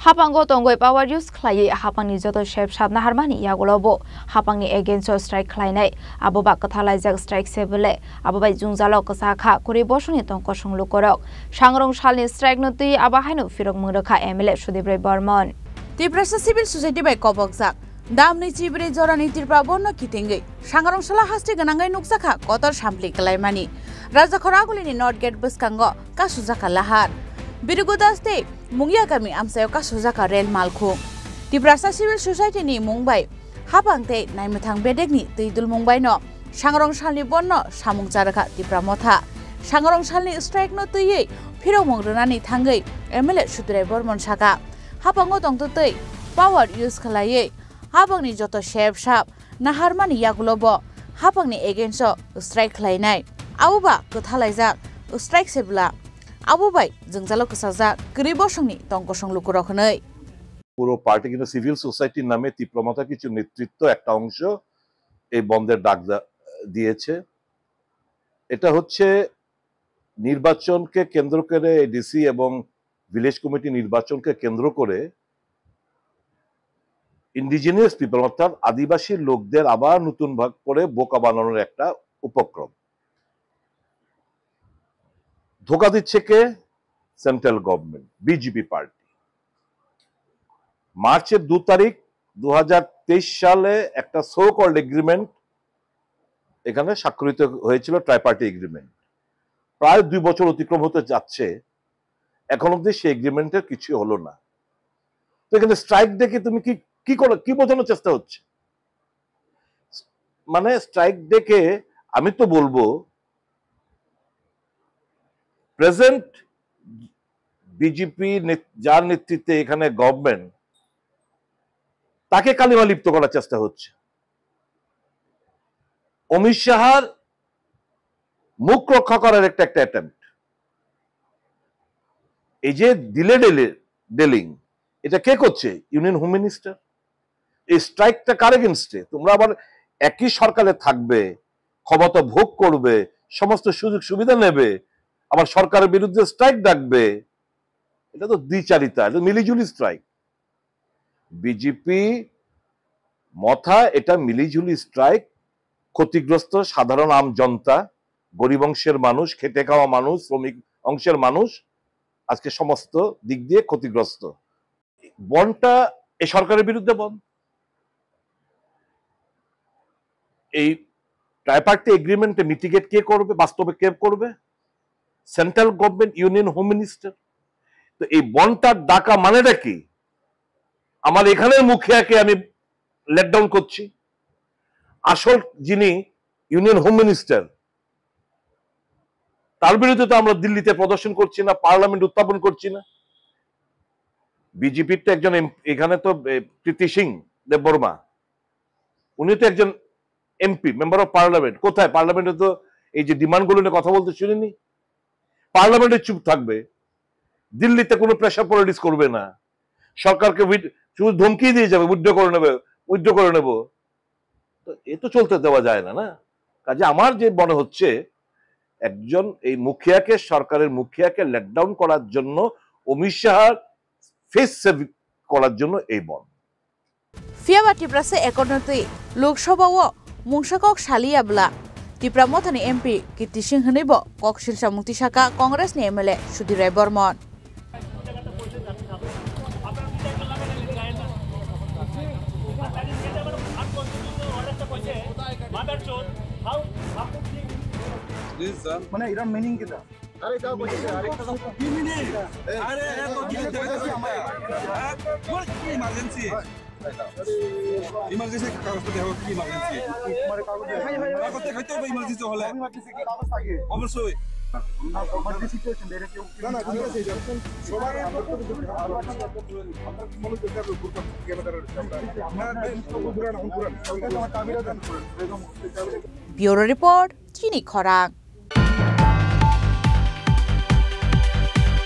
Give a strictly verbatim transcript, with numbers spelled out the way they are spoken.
Haphango tongwi power use khlaiwi haphangni joto sep sap naharmani yagulo bo haphangni against o strike khlainai. Abo ba kwthalaijak strike sebele abo bai jwngjalo kwsa kha kwrwi bosongni tong kosong lukurok. Sangrong salni strike no twi abo haino phirok mung rwkha M L A Sudip Roy Bormon. Tiprasa Civil Society bai kobokjak. Damni chibri jorani Tripura Borno kitingwi Sangrong sala haste gwnangwi nukjakha kotor sampli kalaimani. Rajakhor Agulini North Gate bwskango kasujakha lahar. Birugu Das tei Mungia kami amchaio kasujakha rel malkhung. Tiprasa Civil Society ni mung bai haphang tei naimwthang bedekni twi dulmung baino Sangrong salni bonno samung charwkha Tipra Motha. Sangrong salni strike no twiwi phirokmung rwnani thangwi M L A Sudip Roy Bormon saka, haphango tongtwtwi power use khlaiwi habangni joto sep sap naharmani yagulo bo haphangni against o strike khlainai. Abo ba kwthalaijak strike sebla abo bai jwngjalo kwchajak kwrwi bosongni tong kosong lukurok hwnwi. পুরো পার্টি কিন্তু সিভিল সোসাইটির নামে তিপ্রা মথা কিছু নেতৃত্ব একটা অংশ এই বন্ধের ডাক দা-, দিয়েছে। এটা হচ্ছে নির্বাচনকে কেন্দ্র করে, ডিসি এবং ভিলেজ কমিটি নির্বাচনকে কেন্দ্র করে ইন্ডিজিনাস পিপল অর্থাৎ আদিবাসী লোকদের আবার নতুন ভাগ করে বোকা বানানোর একটা উপক্রম। ধোকা দিচ্ছে কে? Central government, BJP party. মার্চের দু তারিখ দু হাজার তেইশ সালে একটা সো কল্ড এগ্রিমেন্ট এখানে স্বাক্ষরিত হয়েছিল, ট্রাইপার্টি এগ্রিমেন্ট। প্রায় দুই বছর অতিক্রম হতে যাচ্ছে, এখন অবধি সেই এগ্রিমেন্টের কিছু হলো না। তো এখানে স্ট্রাইক ডেকে তুমি কি, কি করো, কি বোঝানোর চেষ্টা হচ্ছে? মানে স্ট্রাইক ডেকে আমি তো বলবো, প্রেজেন্ট বিজেপি নেত-, যার নেতৃত্বে এখানে গভর্নমেন্ট, তাকে কালিমা লিপ্ত করার চেষ্টা হচ্ছে। অমিত শাহর মুখ রক্ষা করার একটা, একটা অ্যাটেম্প্ট। এই যে ডিলে ডেলে, ডেলিং, এটা কে করছে? Union home minister. এই স্ট্রাইকটা কার এগেনস্টে? তোমরা আবার একই সরকারে থাকবে, ক্ষমতা ভোগ করবে, সমস্ত সুযোগ সুবিধা নেবে, আবার সরকারের বিরুদ্ধে স্ট্রাইক ডাকবে। এটা তো দ্বিচারিতা, এটা মিলিজুলি স্ট্রাইক। বিজেপি মথা এটা মিলিজুলি স্ট্রাইক। ক্ষতিগ্রস্ত সাধারণ আম জনতা, গরিব অংশের মানুষ, খেটে খাওয়া মানুষ, শ্রমিক অংশের মানুষ আজকে সমস্ত দিক দিয়ে ক্ষতিগ্রস্ত। বনটা এ সরকারের বিরুদ্ধে বন। এই ট্রাইপার্টি এগ্রিমেন্টে মিটিগেট কে করবে, বাস্তবে কে করবে? Central government, union home minister. তো এই বনটার ডাকা মানেটা কি? আমার এখানের মুখিয়াকে আমি লেট ডাউন করছি। আসল যিনি ইউনিয়ন হোম মিনিস্টার, তার বিরুদ্ধে তো আমরা দিল্লিতে প্রদর্শন করছি না, পার্লামেন্ট উত্থাপন করছি না। বিজেপির তো একজন এম-, এখানে তো, এ, প্রীতি সিং দেববর্মা, উনি তো একজন এমপি, মেম্বার অফ পার্লামেন্ট। কোথায় পার্লামেন্টে তো এই যে ডিমান্ডগুলো নিয়ে কথা বলতে শুনিনি? পার্লামেন্টে চুপ থাকবে, দিল্লিতে কোনো প্রেশার পলিটিক্স করবে না, সরকারকে উইথ-, শুধু ধমকি দিয়ে যাবে, উইথড্র করে নেবে, উইথড্র করে নেব। তো এ তো চলতে দেওয়া যায় না, না? কাজে আমার যে মনে হচ্ছে, একজন এই মুখিয়াকে, সরকারের মুখিয়াকে লেট ডাউন করার জন্য, অমিত শাহর ফেস সেভ করার জন্য এই বন্ধ। Phiya ba Tiprasa accord no twi Lok Sabha o mungsa kok saliya bwla Tipra Mothani M P Kirti Singh hwnwi bo kok silsa mukti saka Congress ni M L A Sudip Roy Bormon. Please, sir. মানে এটার মিনিং কিতা? আরে, এত কি, কি emergency? Emergency কাগজটা দেখো, কি ইমার্জেন্সি? কাগজ দেখাইতে হবে ইমার্জেন্সি হলে। অবশ্যই। না, না, ঠিক আছে, এটা সবাই Bureau Report, Chini Khorang.